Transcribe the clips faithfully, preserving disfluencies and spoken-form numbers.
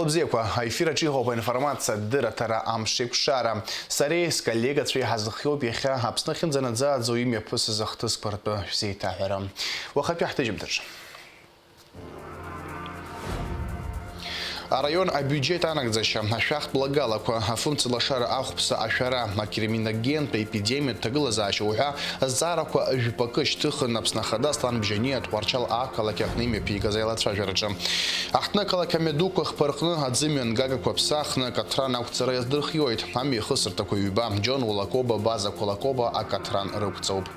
Бзиақәа, аефир аҿы иҟоуп аинформациа адырраҭара Амш еиқәшара. Сареи сколлегацәеи ҳазыхиоуп иахьа Аԥсны ахьынӡанаӡааӡо имҩаԥысыз ахҭысқәа ртәы шәзеиҭаҳәара. Уахатәи ҳҭыжьымҭаҿы. Араион абиуџьеҭ анагӡашьа, ашәахтә лагалақәа, афымцалашара ахәԥса ашәара, акриминогентә епидемиатә ҭагылазаашьа уҳәа азҵаарақәа жәпакы шьҭыхын Аԥсны Ахада Аслан Бжьаниа Тҟәарчал ақалақь аҟны имҩаԥигаз аилацәажәараҿы. Аҳҭны ақалақь амҩадуқәа хԥа рҟны аӡымҩан гагақәа ԥсахны акаҭран ақәҵара иаздырхиоит. Амҩа ихысырҭақәа ҩба, Џьон Улакоба, База Кулакоба акаҭран рықәҵоуп.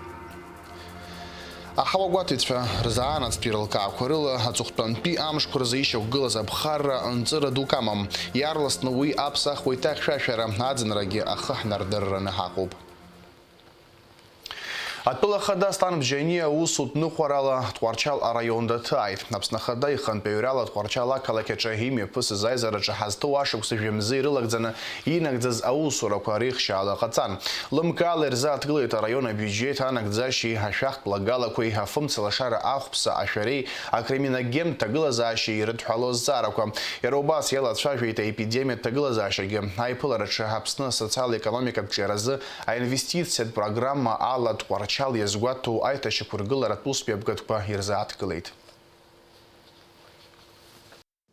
Аҳауа гәаҭаҩцәа рзаанаҵтәи рылкаақәа рыла аҵыхәтәантәи амшқәа рзы ишьақәгылаз аԥхарра нҵыра дук амам. Иаарласны уи аԥсахуеит ахьшәашәара, аӡынрагьы ахы ҳнардырраны ҳаҟоуп. Атәыла ахада Аслан Бжьаниа аусутә ныҟәарала Тҟәарчал араион даҭааит. Аԥсны Ахада ихантәаҩрала Тҟәарчал ақалақь аҿы имҩаԥысыз аизараҿы ҳазҭоу ашықәс жәа мзы ирылагӡаны инагӡаз аусурақәа реихшьаала ҟаҵан. Лымкаала ирзааҭгылеит араион абиуџьеҭ анагӡашьеи ашәахтә лагалақәеи, афымцалашара ахәԥса ашәареи, акриминогентә ҭагылазаашьеи ирыдҳәалоу азҵаарақәа. Иара убас иалацәажәеит аепидемиатә ҭагылазаашьагьы. Аиԥылараҿы Аԥсны асоциал-економикатә ҿиаразы аинвестициатә программа ала Тҟәарчал иазгәаҭоу аиҭашьақәыргыларатә усбеибгатәқәа ирзааҭгылеит.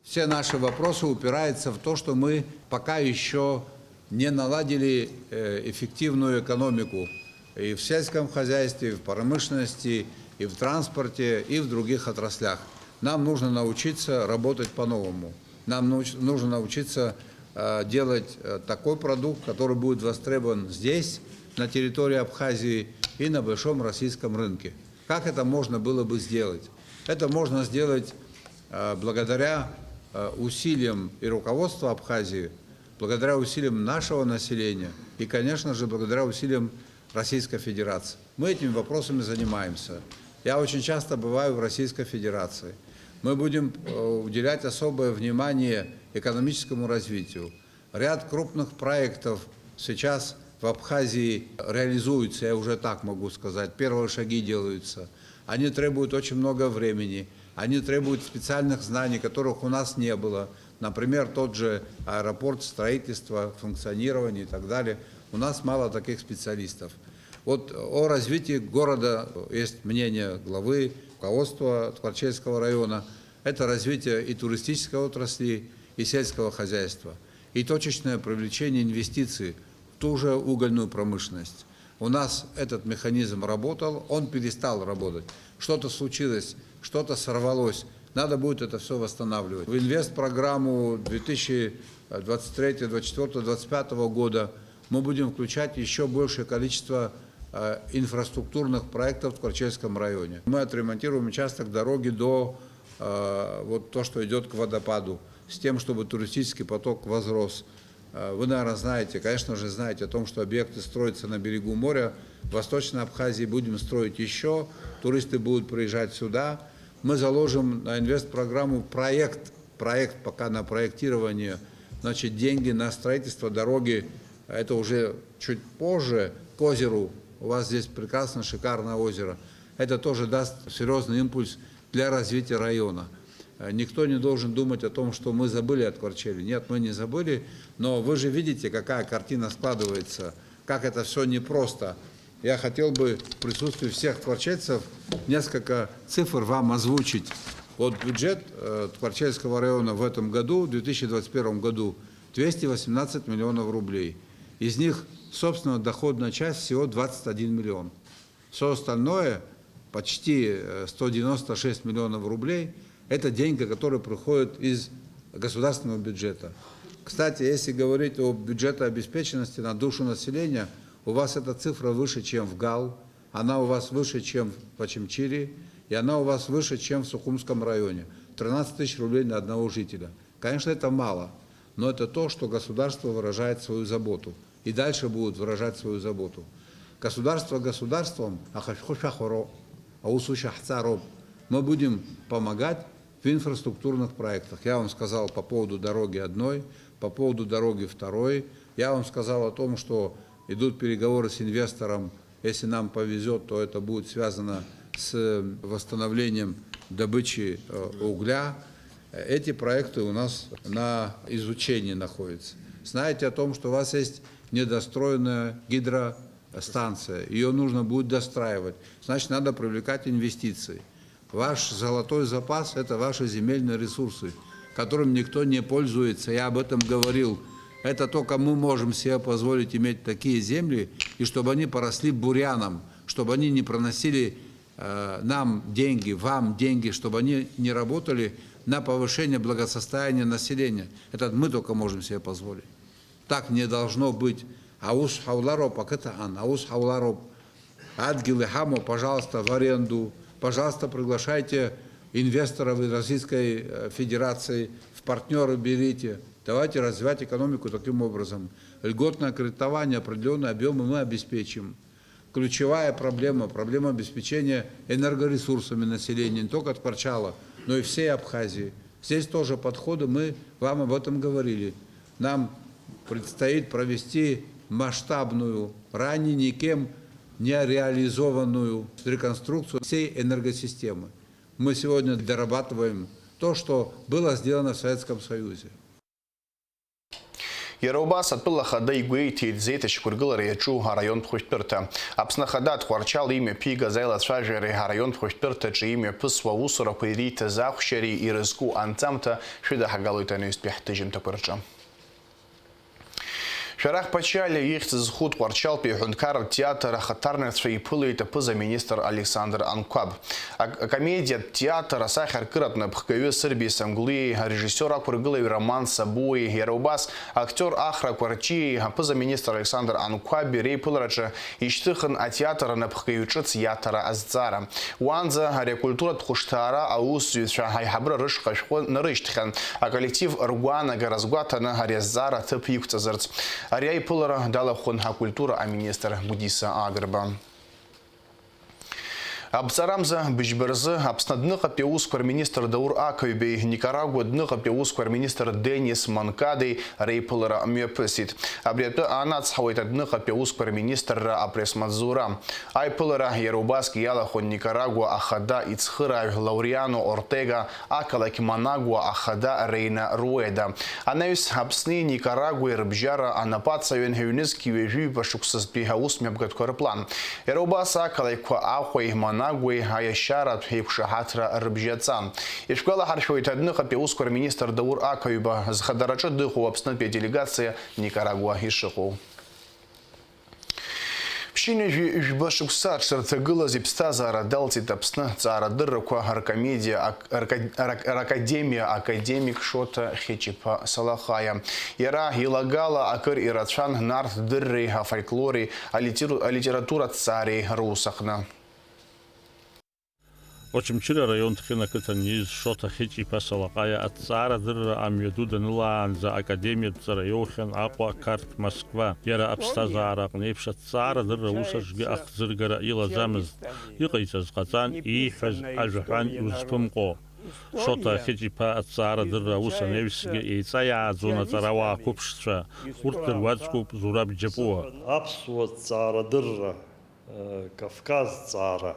Все наши вопросы упираются в то, что мы пока ещё не наладили, э, эффективную экономику и в сельском хозяйстве, и в промышленности, и в транспорте, и в других отраслях. Нам нужно научиться работать по-новому. Нам науч-, нужно научиться, э, делать, э, такой продукт, который будет востребован здесь, на территории Абхазии и на большом российском рынке. Как это можно было бы сделать? Это можно сделать, э, благодаря, э, усилиям и руководства Абхазии, благодаря усилиям нашего населения и, конечно же, благодаря усилиям Российской Федерации. Мы этими вопросами занимаемся. Я очень часто бываю в Российской Федерации. Мы будем, э, уделять особое внимание экономическому развитию. Ряд крупных проектов сейчас в Абхазии реализуются, я уже так могу сказать. Первые шаги делаются. Они требуют очень много времени, они требуют специальных знаний, которых у нас не было. Например, тот же аэропорт, строительство, функционирование и так далее. У нас мало таких специалистов. Вот о развитии города есть мнение главы, руководства Тхварчельского района. Это развитие и туристической отрасли, и сельского хозяйства, и точечное привлечение инвестиций в ту же угольную промышленность. У нас этот механизм работал, он перестал работать. Что-то случилось, что-то сорвалось. Надо будет это всё восстанавливать. В инвестпрограмму две тысячи двадцать третьего, двадцать четвёртого, двадцать пятого года мы будем включать ещё большее количество, э, инфраструктурных проектов в Тхварчельском районе. Мы отремонтируем участок дороги до, э, вот то, что идёт к водопаду, с тем, чтобы туристический поток возрос. Э, вы, наверное, знаете, конечно же, знаете о том, что объекты строятся на берегу моря. В Восточной Абхазии будем строить ещё, туристы будут приезжать сюда. Мы заложим на инвестпрограмму проект, проект пока на проектирование, значит, деньги на строительство дороги, это уже чуть позже, к озеру. У вас здесь прекрасно, шикарное озеро. Это тоже даст серьёзный импульс для развития района. Э, никто не должен думать о том, что мы забыли о Тхварчеле. Нет, мы не забыли, но вы же видите, какая картина складывается, как это всё непросто. Я хотел бы в присутствии всех тхварчельцев несколько цифр вам озвучить. Вот бюджет, э, Тхварчельского района в этом году, в две тысячи двадцать первом году, двести восемнадцать миллионов рублей. Из них собственная доходная часть всего двадцать один миллион. Всё остальное, почти, э, сто девяносто шесть миллионов рублей, это деньги, которые приходят из государственного бюджета. Кстати, если говорить о бюджетообеспеченности на душу населения, у вас эта цифра выше, чем в ГАЛ, она у вас выше, чем в Очамчире, и она у вас выше, чем в Сухумском районе. Тринадцать тысяч рублей на одного жителя. Конечно, это мало, но это то, что государство выражает свою заботу и дальше будет выражать свою заботу. Государство государством, аха шәхы шәахәароуп, аусушьа ҳҵароуп. Мы будем помогать в инфраструктурных проектах. Я вам сказал по поводу дороги одной, по поводу дороги второй. Я вам сказал о том, что идут переговоры с инвестором. Если нам повезёт, то это будет связано с восстановлением добычи, э, угля. Эти проекты у нас на изучении находятся. Знаете о том, что у вас есть недостроенная гидростанция, ее нужно будет достраивать, значит, надо привлекать инвестиции. Ваш золотой запас — это ваши земельные ресурсы, которым никто не пользуется, я об этом говорил. Это только мы можем себе позволить иметь такие земли, и чтобы они поросли бурьяном, чтобы они не проносили э, нам деньги, вам деньги, чтобы они не работали на повышение благосостояния населения. Это мы только можем себе позволить. Так не должно быть. Аус ҳаулароуп ақыҭан, аус ҳаулароуп. Адгьыл иҳамоу, пожалуйста, в аренду. Пожалуйста, приглашайте инвесторов из Российской э, Федерации, в партнеры берите. Давайте развивать экономику таким образом. Льготное кредитование, определенные объемы мы обеспечим. Ключевая проблема, проблема обеспечения энергоресурсами населения не только Тҟәарчала, но и всей Абхазии. Здесь тоже подходы, мы вам об этом говорили. Нам предстоит провести масштабную, ранее никем не реализованную реконструкцию всей энергосистемы. Мы сегодня дорабатываем то, что было сделано в Советском Союзе. Иара убас атәыла ахада игәеиҭеит зеиҭашьақәыргылара иаҿу араионтә хәышәтәырҭа. Аԥсны Ахада Тҟәарчал имҩаԥигаз аилацәажәареи араионтә хәышәтәырҭаҿы имҩаԥысуа аусурақәа ириҭаз ахәшьареи ирызку анҵамҭа шәыдаҳгалоит анаҩстәи ҳҭыжьымҭақәа рҿы. Шәарах Пачалиа ихьӡ зху Тҟәарчалтәи аҳәынҭқарратә театр ахаҭарнакцәа иԥылеит аԥыза-министр Александр Анқәаб. Ак-, акомедиатә театр асахьаркыратә напхгаҩы Сырбеи Сангәлиеи, арежиссиор ақәыргылаҩ Роман Сабуи, иара убас актиор Ахра Кәарҷиеи аԥыза-министр Александр Анқәаби реиԥылараҿы ишьҭыхын атеатр анапхгаҩ ҿыц иаҭара азҵаара. Уаанӡа ари акультуратә хәышҭаара аусзуҩцәа аиҳабыра рышҟа шәҟәы нарышьҭхьан, аколлектив ргәаанагара азгәаҭаны ари азҵаара аҭыԥ иқәҵазарц. Ари аиԥылара далахәын акультура аминистр Гәдиса Агрба. Абҵарамза быжьба рзы Аԥсны адәныҟатәи аусқәа рминистр Даур Ақаҩбеи Никарагуа адәныҟатәи аусқәа рминистр Денис Манкадеи реиԥылара мҩаԥысит. Абри атәы аанацҳауеит адәныҟатәи аусқәа рминистрра апресс-маҵзура. Аиԥылара иара убасгьы иалахәын Никарагуа ахада ицхырааҩ Лауриано Ортега, ақалақь Манагуа ахада Рейна Руеда. Анаҩс Аԥсни Никарагуеи рыбжьара анапаҵаҩын ҩнызқь ҩажәи ҩба шықәсазтәи аусмҩаԥгатәқәа рыплан. Иара убас ақалақьқәа Аҟәеи Манагуеи аиашьаратә еиқәшаҳаҭра рыбжьаҵан. Ишәгәалаҳаршәоит, адәныҟатәи аусқәа рминистр Даур Ақаҩба зхадараҿы дыҟоу Аԥснытәи аделегациа Никарагуа ишыҟоу. Ԥшьынҩажәи жәба шықәса аҽзырҭагылаз иԥсҭазаара далҵит Аԥсны аҭҵаарадыррақәа ркомедиа ак-, рка-, рак-, ракадемиа академик Шоҭа Хьыҷ-иԥа Салаҟаиа. Иара илагала акыр ирацәан Нарҭ дырреи афольклори, алитеру-, алитература ҭҵаареи рус аҟны. Очамчыра араион Ҭхьын ақыҭан ииз Шоҭа Хьыҷ-иԥа Салаҟаиа аҭҵаарадырра амҩаду данылаанӡа академиатә ҵара иоухьан Аҟәа, Қарҭ, Москва. Иара аԥсҭазаара аҟны еиԥш аҭҵаарадырра аус аҿгьы ахӡыргара илаӡамызт. Иҟаиҵаз ҟаҵан, ииҳәаз ажәаҳәан иузԥымҟо. Шоҭа Хьыҷ-иԥа аҭҵаарадырра аус анаҩсгьы еиҵаиааӡон аҵарауаа қәыԥшцәа. Урҭ дыруаӡәкуп Зураб Џьапуа. Аԥсуа ҭҵаарадырра, э, Кавказ ҭҵаара.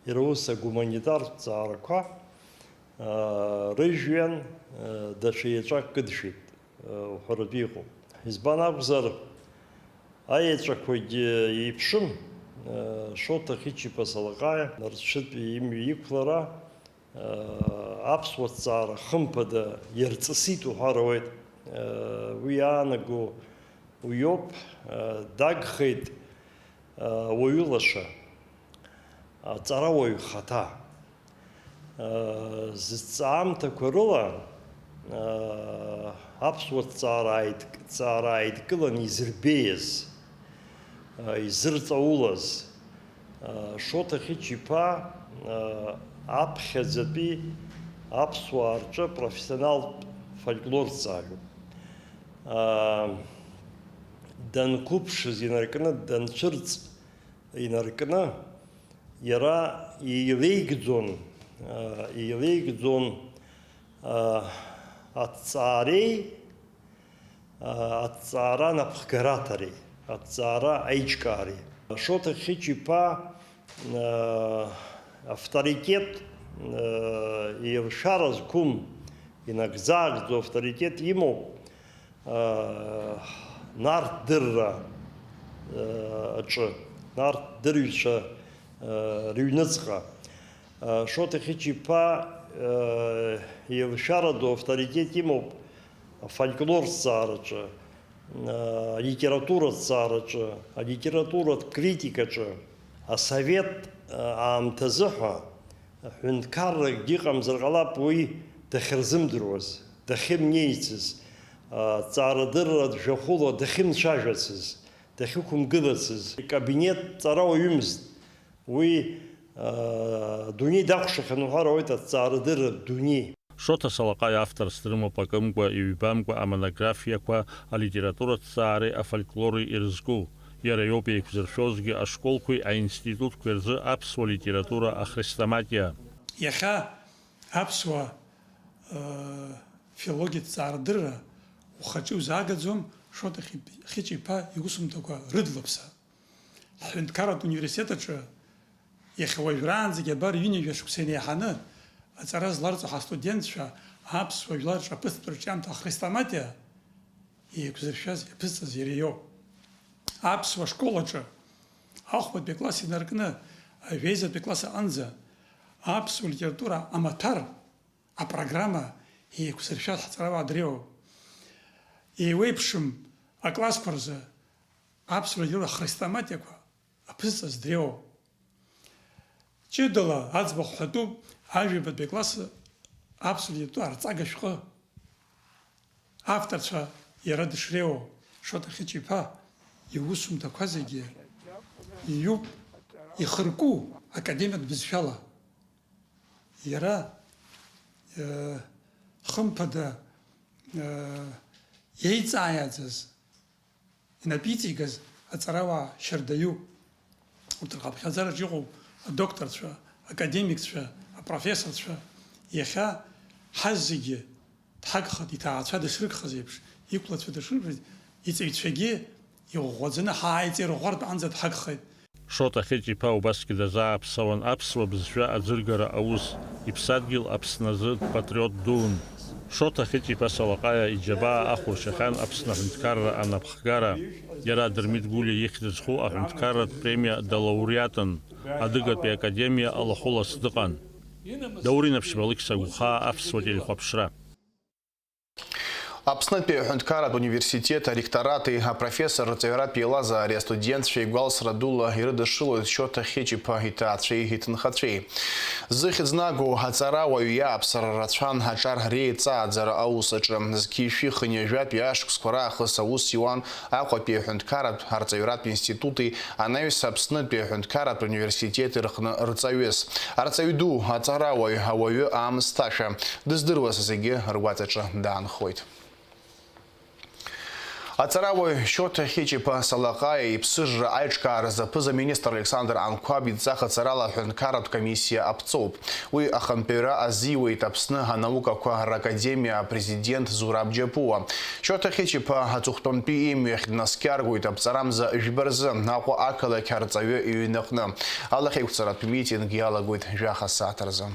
Иара ус агуманитартә ҭҵаарақәа, аа, рыжәҩан, аа, даҽа еҵәак кыдшәеит, аа, уҳәаратәы иҟоуп. Избан акәзар, аеҵәақәагьы еиԥшым, аа, Шоҭа Хьыҷ-иԥа Салаҟаиа Нарцәытәи имҩа иқәлара, аа, аԥсуа ҭҵаара хымԥада иарҵысит уҳәар ауеит. Уи иаанаго уиоуп, дагхеит ауаҩы лаша, аҵарауаҩ хаҭа. Зҵаамҭақәа рыла аԥсуа ҭҵаара ааидк-, ҭҵаара ааидкыланы изырбеиаз, изырҵаулаз, Шоҭа Хьыҷ-иԥа аԥхьаӡатәи аԥсуаа рҿы профессионалтә фольклорҭҵааҩуп. Данқәыԥшыз инаркны, данцәырҵ инаркны, иара еилеигӡон, еилеигӡон аҭҵаареи, аҭҵаара напхгараҭареи, аҭҵаара аиҿкаареи. Шоҭа Хьыҷ-иԥа авторитет, еилшәара зқәым, Инагӡа-аагӡоу авторитет имоуп, аа, нарҭ дырра, аа, аҿы, нарҭ дырҩцәа, аа, рыҩныҵҟа. Шоҭа Хьычиԥа, э, илшара ду авторитет имоуп афольклор ҭҵаараҿы, э, алитература ҭҵаараҿы, алитературатә критикаҿы. Асовет, э, аамҭазы ҳәа ҳәынҭқарракгьы ыҟамзар ҟалап уи дахьырзымдыруаз, дахьымнеицыз, э, ҭҵаарадырратә жәахәыла дахьымцәажәацыз, дахьықәымгылацыз. Икабинет ҵара уаҩымызт. Уи, аа, адунеи дакәшахьан уҳәар ауеит, аҭҵаарадырратә дунеи. Шоҭа Салаҟаиа авторс дрымоуп акымкәа, иҩбамкәа амонографиақәа алитературатә ҭҵаареи афольклори ирызку. Иара иоуп еиқәзыршәозгьы ашколқәеи аинститутқәеи рзы аԥсуа литература ахрестоматиа. Иахьа аԥсуа, э, филологиатә ҭҵаарадырра ухаҿы иузаагаӡом Шоҭа Хьи-, Хьычиԥа иусумҭақәа рыдлаԥса. Ҳҳәынҭқарратә университет аҿы иахьа уажәраанӡагьы абар ҩынҩажәа шықәса инеиҳаны аҵара зларҵо ҳастудентцәа аԥсуа жәлар рҿаԥыцтә рҿиамҭа ахрестоматиа еиқәзыршәаз иаԥызҵаз иара иоуп. Аԥсуа школ аҿы ахәбатәи акласс инаркны ажәеизатәи акласс аҟынӡа аԥсуа литература амаҭәар апрограмма еиқәзыршәаз ҳҵарауаа дреиуоуп. Еиуеиԥшым аклассқәа рзы аԥсуа литература ахрестоматиақәа аԥызҵаз дреиуоуп. Ҷыдала аӡбахә ҳәатәуп ажәабатәи акласс аԥсуа литература арҵага шәҟәы. Авторцәа иара дышреиуоу Шоҭа Хьычиԥа иусумҭақәа зегьы иҩуп ихырку академиатә бызшәала. Иара, э, хымԥада, э, иеиҵааиааӡаз, инапы иҵигаз аҵарауаа шьардаҩуп. Урҭ рхыԥхьаӡараҿы иҟоуп адокторцәа, академикцәа, апрофессорцәа. Иахьа ҳазегьы дҳагхеит, иҭаацәа дышрыгхаз еиԥш, иқәлацәа дышрыгхаз, иҵаҩцәагьы иӷәӷәаӡаны ҳааиҵаирӷәӷәартә анӡа дҳагхеит. Шоҭа Хьычиԥа убасгьы дазааԥсауан аԥсуа бызшәа аӡыргара аус, иԥсадгьыл Аԥсны азы дпатриот дуун. Шоҭа Хьычиԥа Салаҟаиа иџьабаа ахәлыршьахьан Аԥсны аҳәынҭқарра анапхгара. Иара Дырмит Гәлиа ихьӡ зху аҳәынҭқарратә премиа далауреатын, адыгатәи академиа алахәылас дыҟан. Даур Инаԥшьба, Алықьса Гәхаа, Аԥсуа телехәаԥшра. Аԥснытәи аҳәынҭқарратә университет аректорати апрофессор рҵаҩратә еилазаареи астудентцәеи гәалсра дула ирыдышшылоит Шоҭа Хьычиԥа иҭаацәеи иҭынхацәеи. Зыхьӡ нагоу аҵарауаҩ иааԥсара рацәан аҿар реиҵааӡара аус аҿы. Зқьи жәшәи хынҩажәатәи ашықәсқәа раахыс аус иуан Аҟәатәи аҳәынҭқарратә арҵаҩратә институти анаҩс Аԥснытәи аҳәынҭқарратә университети рҟны рҵаҩыс. Арҵаҩ ду, аҵарауаҩ, ауаҩы аамысҭашәа. Дыздыруаз зегьы ргәаҵаҿы даанхоит. Аҵарауаҩ Шоҭа Хьычиԥа Салаҟаиа иԥсыжра аиҿкааразы аԥыза-министр Александр Анқәаб идҵа хацарала аҳәынҭқарратә комиссиа аԥҵоуп. Уи ахантәаҩра азиуеит Аԥсны анаукақәа ракадемиа апрезидент Зураб Џьапуа. Шоҭа Хьычиԥа аҵыхәтәантәи имҩахь днаскьаргоит аԥҵарамза жәба рзы Аҟәа ақалақь арҵаҩы иҩнаҟны. Алахьеиқәҵаратә митинг иалагоит жәаха сааҭ рзы.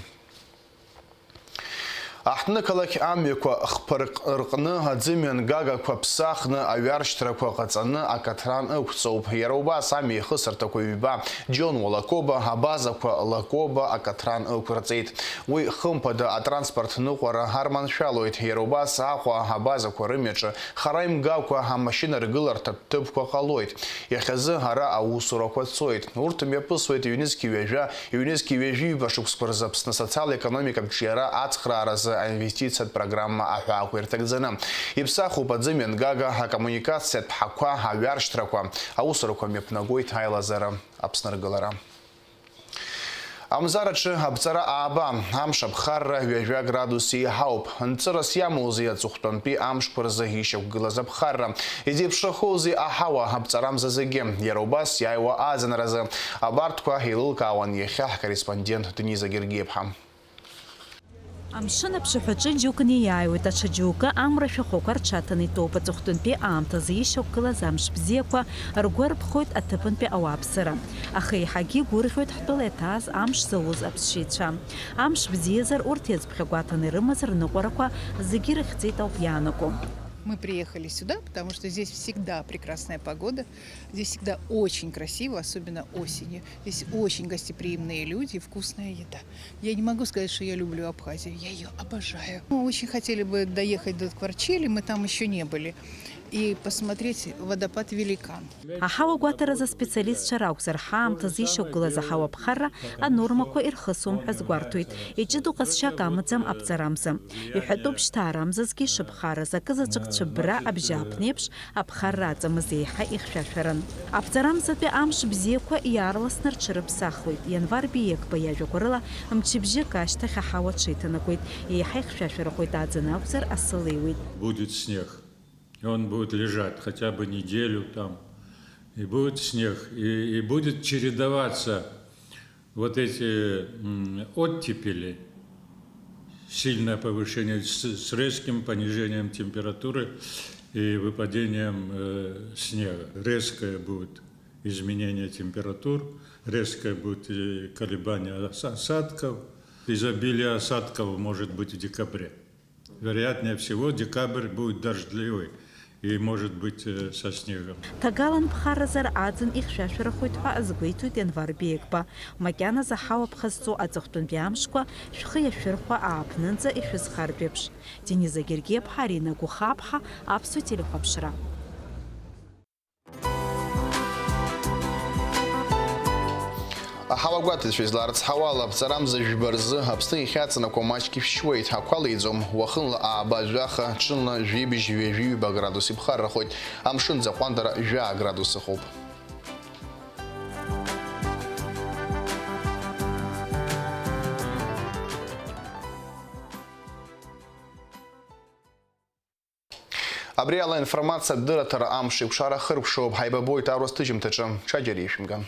Аҳҭнықалақь амҩақәа хԥа рҟ-, рҟны аӡымҩангагақәа ԥсахны, аҩаршьҭрақәа ҟаҵаны акаҭран ықәҵоуп. Иара убас амҩа ихысырҭақәа ҩба, Џьон Уа Лакоба, абазақәа Лакоба акаҭран ықәырҵеит. Уи хымԥада атранспорт ныҟәара арманшәалоит. Иара убас Аҟәа абазақәа рымҩаҿы хара имгакәа амашьына ргыларҭатә ҭыԥқәа ҟалоит. Иахьазы ара аусурақәа цоит. Урҭ мҩаԥысуеит ҩнызқь ҩажәа, ҩнызқь ҩажәи ҩба шықәсқәа рзы Аԥсны асоциал-економикатә ҿиара ацхрааразы аинвестициатә программа аҳәаақәа ирҭагӡаны. Иԥсахуп аӡымҩангага, акоммуникациатә ҳақәа, аҩаршьҭрақәа. Аусурақәа мҩаԥнагоит аилазара Аԥсны аргылара. Амзараҿы аԥҵара ааба, амш аԥхарра ҩажәа градус еиҳауп. Нҵырас иамоузеи аҵыхәтәантәи амшқәа рзы ишьақәгылаз аԥхарра? Изеиԥшрахоузеи аҳауа аԥҵарамза зегьы? Иара убас иааиуа аӡынразы абарҭқәа еилылкаауан иахьа ҳкорреспондент Дениза Гергиеԥҳа. Амшын аԥшаҳәаҿы џьоук неиааиуеит, аҽа џьоукы амра шәахәақәа рҽаҭаны итәоуп. Аҵыхәтәантәи аамҭазы ишьақәгылаз амш бзиақәа ргәы арԥхоит аҭыԥантәи ауааԥсыра. Аха еиҳагьы игәырӷьоит ҳтәыла иаҭааз амш зауз аԥсшьаҩцәа. Амш бзиазар, урҭ иазԥхьагәаҭаны ирымаз рныҟәарақәа зегьы ирыхьӡеит ауп иаанаго. Мы приехали сюда, потому что здесь всегда прекрасная погода, здесь всегда очень красиво, особенно осенью. Здесь очень гостеприимные люди, вкусная еда. Я не могу сказать, что я люблю Абхазию, я её обожаю. Мы очень хотели бы доехать до Кварчели, мы там ещё не были, и посмотреть водопад Великан. Аҳауа гәаҭаразы аспециалистцәа ракәзар, ҳаамҭазы ишьақәгылаз аҳауа ԥхарра анормақәа ирхысуам ҳәа азгәарҭоит. Иҷыдоу ҟазшьак амаӡам аԥҵарамза. Иҳәатәуп, шьҭаарамзазгьы ишыԥхараз, акызаҵәык цәыббра абжьааԥнеиԥш, аԥхарра аҵамыз еиҳа ихьшәашәарын. Аԥҵарамзатәи амш бзиақәа иаарласны рҽырыԥсахуеит. Ианвар Биекба иажәақәа рыла, мчыбжьык ашьҭахь аҳауа аҽеиҭанакуеит. Еиҳа ихьшәашәарахоит, аӡын акәзар, асы леиуеит. Будет снег. И он будет лежать хотя бы неделю там. И будет снег. И, и будет чередоваться вот эти, м, оттепели, сильное повышение с, с резким понижением температуры и выпадением, э, снега. Резкое будет изменение температур, резкое будет, э, колебание ос-, осадков. Изобилие осадков может быть в декабре. Вероятнее всего, декабрь будет дождливый и, может быть, э, со снегом. Ҭагалан ԥхарразар аӡын ихьшәашәарахоит ҳәа азгәеиҭоит Ианвар Биекба. Макьаназы аҳауа ԥхазҵо аҵыхәтәантәи амшқәа шәхы иашәырхәа ааԥнынӡа ишәызхартә еиԥш. Дениза Гергиаԥҳа, Арина Гәыхаԥҳа, Аԥсуа телехәаԥшра. Аҳауа гәаҭацәа изларыцҳауа ала, аԥҵарамза жәба рзы Аԥсны иахьаҵанакуа маҷк ишәшьуеит, ақәа леиӡом, уахынла ааба жәаха, ҽынла жәибжь ҩажәи ҩба градус иԥхаррахоит, амшын ӡаҟәандара жәаа градус ыҟоуп. Абри ала аинформациатә дырраҭара амш еиқәшара ахыркәшоуп. Ҳаибабоит аурыс ҭыжьымҭаҿы. Ҽаџьара ишәымган.